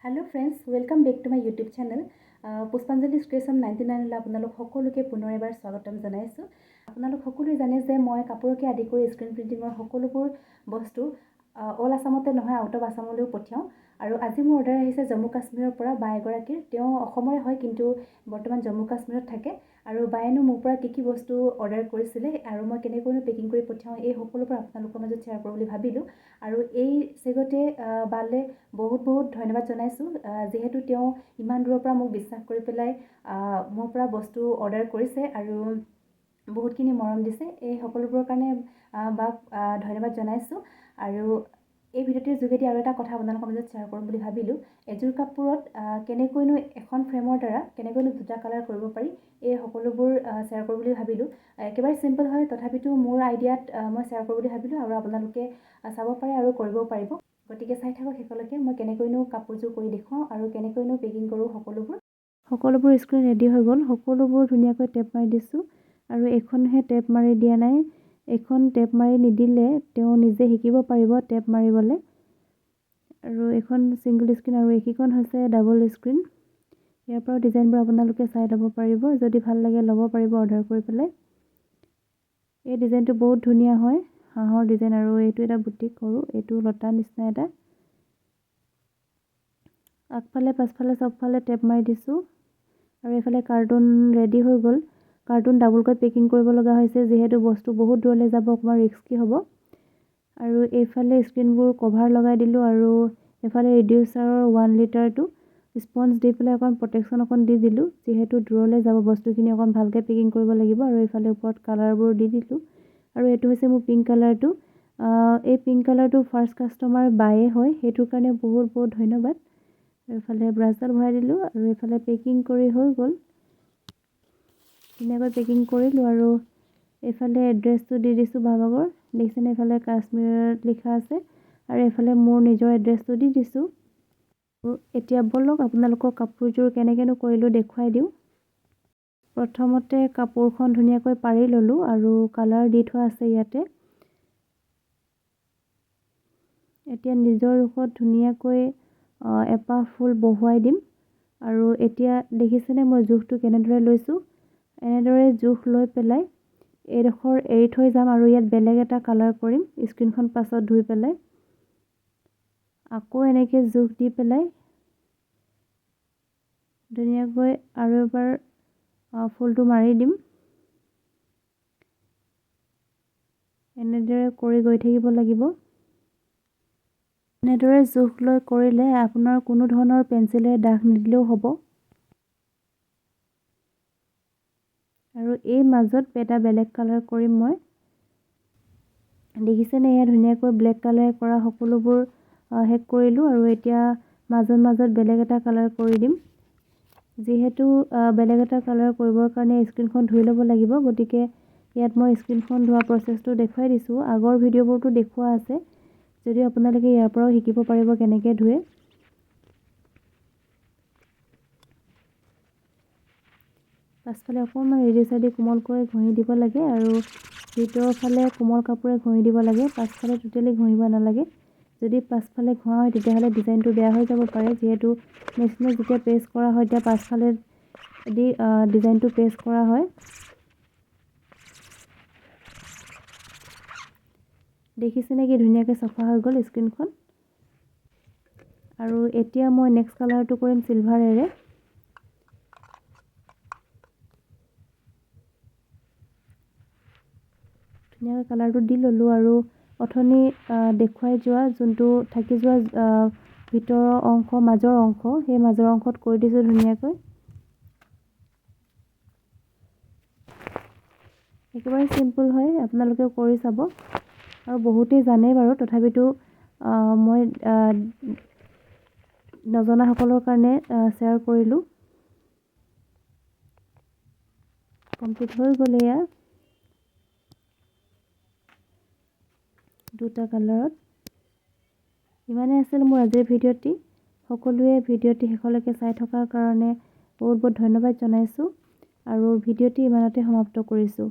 Hello friends, welcome back to my YouTube channel Pushpanjali creation 99লৈ আপোনালোক সকলোকে পুনৰ এবাৰ স্বাগতম জনাইছোঁ। আপোনালোক সকলোৱে জানে যে মই কাপোৰকে আদি কৰি স্ক্ৰীণ প্ৰিণ্টিঙৰ সকলোবোৰ বস্তু অল আছামতে নহয়, আউট অফ আছামলৈও পঠিয়াওঁ। আৰু আজি মোৰ অৰ্ডাৰ আহিছে জম্মু কাশ্মীৰৰ পৰা বা এগৰাকীৰ। তেওঁ অসমৰে হয়, কিন্তু বৰ্তমান জম্মু কাশ্মীৰত থাকে। আৰু বায়েনো মোৰ পৰা কি কি বস্তু অৰ্ডাৰ কৰিছিলে আৰু মই কেনেকৈনো পেকিং কৰি পঠিয়াওঁ, এই সকলোবোৰ আপোনালোকৰ মাজত শ্বেয়াৰ কৰোঁ বুলি ভাবিলোঁ। আৰু এই চেগতে বালে বহুত বহুত ধন্যবাদ জনাইছোঁ, যিহেতু তেওঁ ইমান দূৰৰ পৰা মোক বিশ্বাস কৰি পেলাই মোৰ পৰা বস্তু অৰ্ডাৰ কৰিছে আৰু বহুতখিনি মৰম দিছে। এই সকলোবোৰৰ কাৰণে বাক ধন্যবাদ জনাইছোঁ। আৰু এই ভিডিঅ'টিৰ যোগেদি আৰু এটা কথা আপোনালোকৰ মাজত শ্বেয়াৰ কৰিম বুলি ভাবিলোঁ। এযোৰ কাপোৰত কেনেকৈনো এখন ফ্ৰেমৰ দ্বাৰা কেনেকৈনো দুটা কালাৰ কৰিব পাৰি, এই সকলোবোৰ শ্বেয়াৰ কৰোঁ বুলি ভাবিলোঁ। একেবাৰে চিম্পল হয়, তথাপিতো মোৰ আইডিয়াত মই শ্বেয়াৰ কৰোঁ বুলি ভাবিলোঁ আৰু আপোনালোকে চাব পাৰে আৰু কৰিবও পাৰিব। গতিকে চাই থাকক শেষলৈকে মই কেনেকৈনো কাপোৰযোৰ কৰি দেখুৱাওঁ আৰু কেনেকৈনো পেকিং কৰোঁ। সকলোবোৰ স্ক্ৰীণ ৰেডি হৈ গ'ল। সকলোবোৰ ধুনীয়াকৈ টেপ মাৰি দিছোঁ আৰু এইখনহে টেপ মাৰি দিয়া নাই। এইখন টেপ মাৰি নিদিলে তেওঁ নিজে শিকিব পাৰিব টেপ মাৰিবলৈ। আৰু এইখন ছিংগল স্ক্ৰীণ আৰু এইকেইখন হৈছে ডাবল স্ক্ৰীণ। ইয়াৰ পৰাও ডিজাইনবোৰ আপোনালোকে চাই ল'ব পাৰিব, যদি ভাল লাগে ল'ব পাৰিব অৰ্ডাৰ কৰি পেলাই। এই ডিজাইনটো বহুত ধুনীয়া হয়, হাঁহৰ ডিজাইন। আৰু এইটো এটা বুটিক কৰোঁ, এইটো লতা নিচিনা এটা। আগফালে পাছফালে চবফালে টেপ মাৰি দিছোঁ। আৰু এইফালে কাৰ্টুন ৰেডি হৈ গ'ল। কাৰ্টুন ডাবলকৈ পেকিং কৰিব লগা হৈছে, যিহেতু বস্তু বহুত দূৰলৈ যাব, অকণমান ৰিস্কি হ'ব। আৰু এইফালে স্ক্ৰীণবোৰ কভাৰ লগাই দিলোঁ আৰু এইফালে ৰিডিউচাৰৰ 1 লিটাৰটো স্পঞ্জ দি পেলাই অকণ প্ৰটেকশ্যন অকণ দি দিলোঁ, যিহেতু দূৰলৈ যাব বস্তুখিনি অকণ ভালকৈ পেকিং কৰিব লাগিব। আৰু এইফালে ওপৰত কালাৰবোৰ দি দিলোঁ। আৰু এইটো হৈছে মোৰ পিংক কালাৰটো। এই পিংক কালাৰটো ফাৰ্ষ্ট কাষ্টমাৰ বায়ে হয়, সেইটোৰ কাৰণে বহুত বহুত ধন্যবাদ। এইফালে ব্ৰাছডাল ভৰাই দিলোঁ আৰু এইফালে পেকিং কৰি হৈ গ'ল। ধুনীয়াকৈ পেকিং কৰিলোঁ আৰু এইফালে এড্ৰেছটো দি দিছোঁ বাভাগৰ। দেখিছেনে, এইফালে কাশ্মীৰত লিখা আছে আৰু এইফালে মোৰ নিজৰ এড্ৰেছটো দি দিছোঁ। এতিয়া ব'লক আপোনালোকৰ কাপোৰযোৰ কেনেকৈনো কৰিলোঁ দেখুৱাই দিওঁ। প্ৰথমতে কাপোৰখন ধুনীয়াকৈ পাৰি ল'লোঁ আৰু কালাৰ দি থোৱা আছে ইয়াতে। এতিয়া নিজৰ ৰোখত ধুনীয়াকৈ এপাহ ফুল বহুৱাই দিম। আৰু এতিয়া দেখিছেনে মই জোখটো কেনেদৰে লৈছোঁ। এনেদৰে জোখ লৈ পেলাই এইডোখৰ এৰি থৈ যাম আৰু ইয়াত বেলেগ এটা কালাৰ কৰিম স্ক্ৰীণখন পাছত ধুই পেলাই। আকৌ এনেকৈ জোখ দি পেলাই ধুনীয়াকৈ আৰু এবাৰ ফুলটো মাৰি দিম। এনেদৰে কৰি গৈ থাকিব লাগিব। এনেদৰে জোখ লৈ কৰিলে আপোনাৰ কোনো ধৰণৰ পেঞ্চিলেৰে দাগ নিদিলেও হ'ব। আৰু এই মাজত এটা বেলেগ কালাৰ কৰিম মই। দেখিছেনে, এয়া ধুনীয়াকৈ ব্লেক কালাৰে কৰা সকলোবোৰ শেষ কৰিলোঁ। আৰু এতিয়া মাজত মাজত বেলেগ এটা কালাৰ কৰি দিম। যিহেতু বেলেগ এটা কালাৰ কৰিবৰ কাৰণে স্ক্ৰীণখন ধুই ল'ব লাগিব, গতিকে ইয়াত মই স্ক্ৰীণখন ধোৱা প্ৰচেছটো দেখুৱাই দিছোঁ। আগৰ ভিডিঅ'বোৰতো দেখুওৱা আছে, যদিও আপোনালোকে ইয়াৰ পৰাও শিকিব পাৰিব কেনেকৈ ধুৱে। পাছফালে অকণমান ৰিডিউচাৰ দি কোমলকৈ ঘঁহি দিব লাগে আৰু ভিতৰৰ ফালে কোমল কাপোৰে ঘঁহি দিব লাগে, পাছফালে টোটেলি ঘঁহিব নালাগে। যদি পাছফালে ঘঁহা হয় তেতিয়াহ'লে ডিজাইনটো বেয়া হৈ যাব পাৰে, যিহেতু মেচিনত যেতিয়া প্ৰেছ কৰা হয় তেতিয়া পাছফালে দি ডিজাইনটো প্ৰেছ কৰা হয়। দেখিছেনে কি ধুনীয়াকৈ চফা হৈ গ'ল স্ক্ৰীণখন। আৰু এতিয়া মই নেক্সট কালাৰটো কৰিম চিলভাৰেৰে। ধুনীয়াকৈ কালাৰটো দি ল'লোঁ আৰু অথনি দেখুৱাই যোৱা যোনটো থাকি যোৱা ভিতৰৰ অংশ, মাজৰ অংশ, সেই মাজৰ অংশত কৰি দিছোঁ ধুনীয়াকৈ। একেবাৰে চিম্পল হয়, আপোনালোকেও কৰি চাব। আৰু বহুতেই জানেই বাৰু, তথাপিতো মই নজনাসকলৰ কাৰণে শ্বেয়াৰ কৰিলোঁ। কমপ্লিট হৈ গ'ল এয়া দুটা কালাৰত। ইমানেই আছিল মোৰ আজিৰ ভিডিঅ'টি। সকলোৱে ভিডিঅ'টি শেষলৈকে চাই থকাৰ কাৰণে বহুত বহুত ধন্যবাদ জনাইছোঁ আৰু ভিডিঅ'টি ইমানতে সমাপ্ত কৰিছোঁ।